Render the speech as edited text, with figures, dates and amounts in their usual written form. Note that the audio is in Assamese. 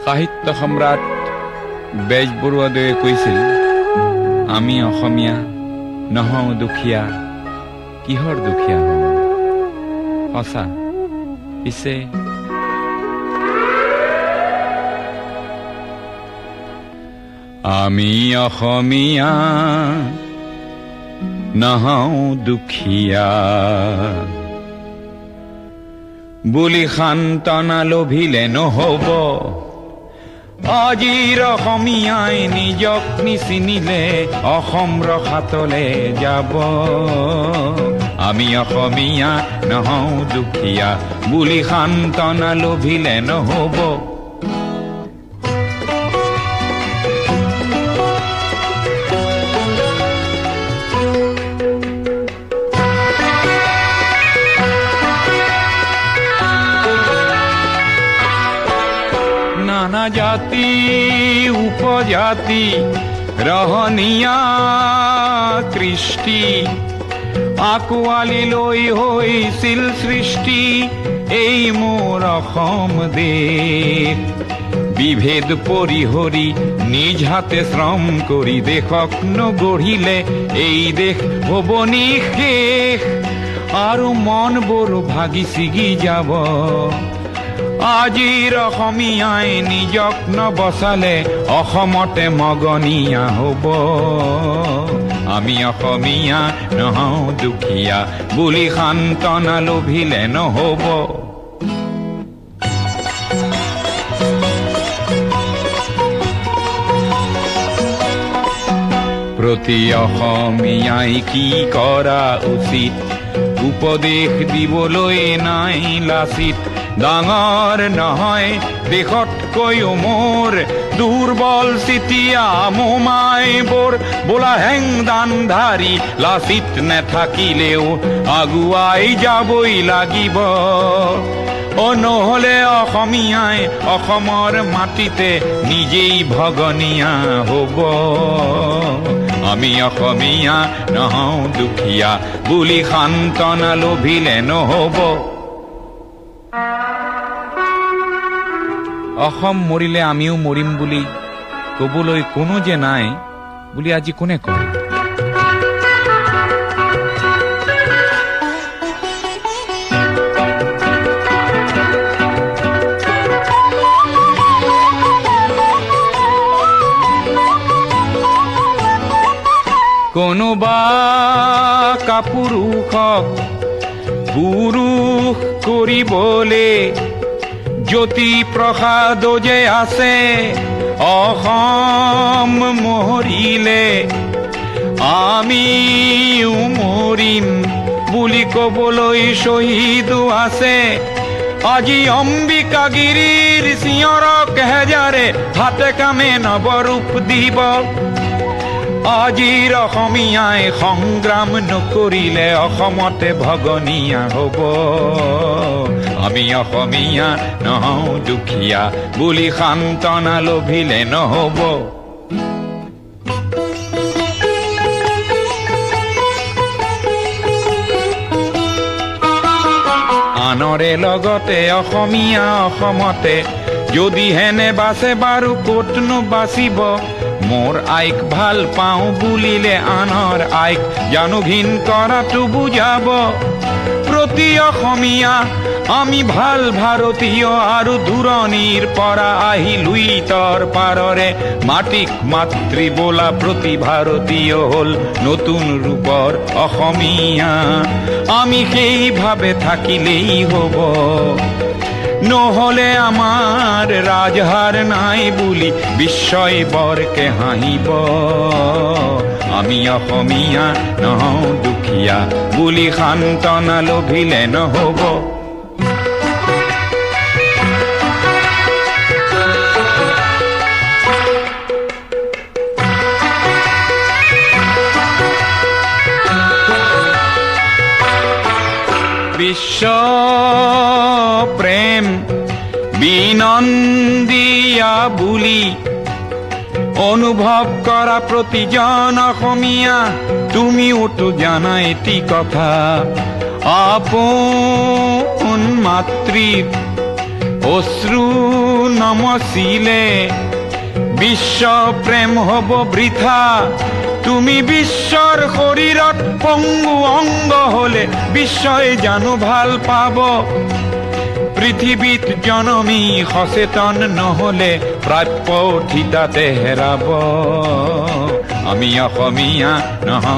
সাহিত্য সম্ৰাট বেজবৰুৱাদেৱে কৈছিল, আমি অসমীয়া নহওঁ দুখীয়া, কিহৰ দুখীয়া হওঁ? সঁচা। পিছে আমি অসমীয়া নহওঁ দুখীয়া বুলি সান্তনা লভিলে নহ'ব। আজিৰ অসমীয়াই নিজক নিচিনিলে অসম ৰসাতলে যাব। আমি অসমীয়া নহওঁ দুখীয়া বুলি সান্তনা লভিলে নহ'ব। নানা জাতি উপজাতি ৰহণীয়া কৃষ্টি আঁকোৱালি লৈ হৈছিল সৃষ্টি এই মোৰ অসম দেশ। বিভেদ পৰিহৰি নিজ হাতে শ্ৰম কৰি দেশক নগঢ়িলে এই দেশ হ'ব নিঃশেষ আৰু মনবোৰ ভাগি ছিগি যাব। আজিৰ অসমীয়াই নিজক নবচালে অসমতে মগনীয়া হ'ব। আমি অসমীয়া নহওঁ দুখীয়া বুলি সান্তনা লভিলে নহ'ব। প্ৰতি অসমীয়াই কি কৰা উচিত উপদেশ দিবলৈ নাই লাচিত। ডাঙৰ নহয় দেশতকৈও মোৰ দুৰ্বল চিতিয়া মোমাই বোৰ, বোলা হেংদানধাৰী লাচিত নেথাকিলেও আগুৱাই যাবই লাগিব। অ নহ'লে অসমীয়াই অসমৰ মাটিতে নিজেই ভগনীয়া হ'ব। আমি অসমীয়া নহওঁ দুখীয়া বুলি সান্তনা লভিলে নহ'ব। অসম মৰিলে আমিও মৰিম বুলি ক'বলৈ কোনো যে নাই বুলি আজি কোনে কয়? কোনোবা কাপুৰুষক পুৰুষ কৰিবলে জ্যোতি প্ৰসাদ যে আছে অসম মৰিলে আমিও মৰিম বুলি ক'বলৈ শ্বহীদো আছে। আজি অম্বিকাগিৰিৰ চিঞৰক হেজাৰে হাতে কামে নৱৰূপ দিব। আজিৰ অসমীয়াই সংগ্ৰাম নকৰিলে অসমতে ভগনীয়া হ'ব। আমি অসমীয়া নহওঁ দুখীয়া বুলি সান্তনা লভিলে নহ'ব। আনৰে লগতে অসমীয়া অসমতে যদিহে নেবাচে বাৰু ক'তনো বাচিব। মোৰ আইক ভাল পাওঁ বুলিলে আনৰ আইক জানো ঘিণ কৰাটো বুজাব। প্ৰতি অসমীয়া আমি ভাল ভাৰতীয় আৰু দূৰণিৰ পৰা আহি লুইতৰ পাৰৰে মাটিক মাতৃ বোলা প্ৰতি ভাৰতীয় হ'ল নতুন ৰূপৰ অসমীয়া। আমি সেইভাবে থাকিলেই হ'ব, নহ'লে আমাৰ ৰাজহাৰ নাই বুলি বিশ্বই বৰকে হাঁহিব। আমি অসমীয়া নহওঁ দুখীয়া বুলি সান্তনা লভিলে নহ'ব। বিশ্ব প্ৰেম বিনন্দিয়া বুলি অনুভৱ কৰা প্ৰতিজন অসমীয়া তুমিওতো জানা এটি কথা। আপোন মাতৃৰ অশ্ৰু নমচিলে বিশ্ব প্ৰেম হ'ব বৃথা। তুমি বিশ্বৰ শৰীৰত পংগু অংগ হলে বিশ্বই জানো ভাল পাব? পৃথিৱীত জনমি সচেতন নহলে প্ৰাপ্য থিতাতে হেৰাব। আমি অসমীয়া নহওঁ।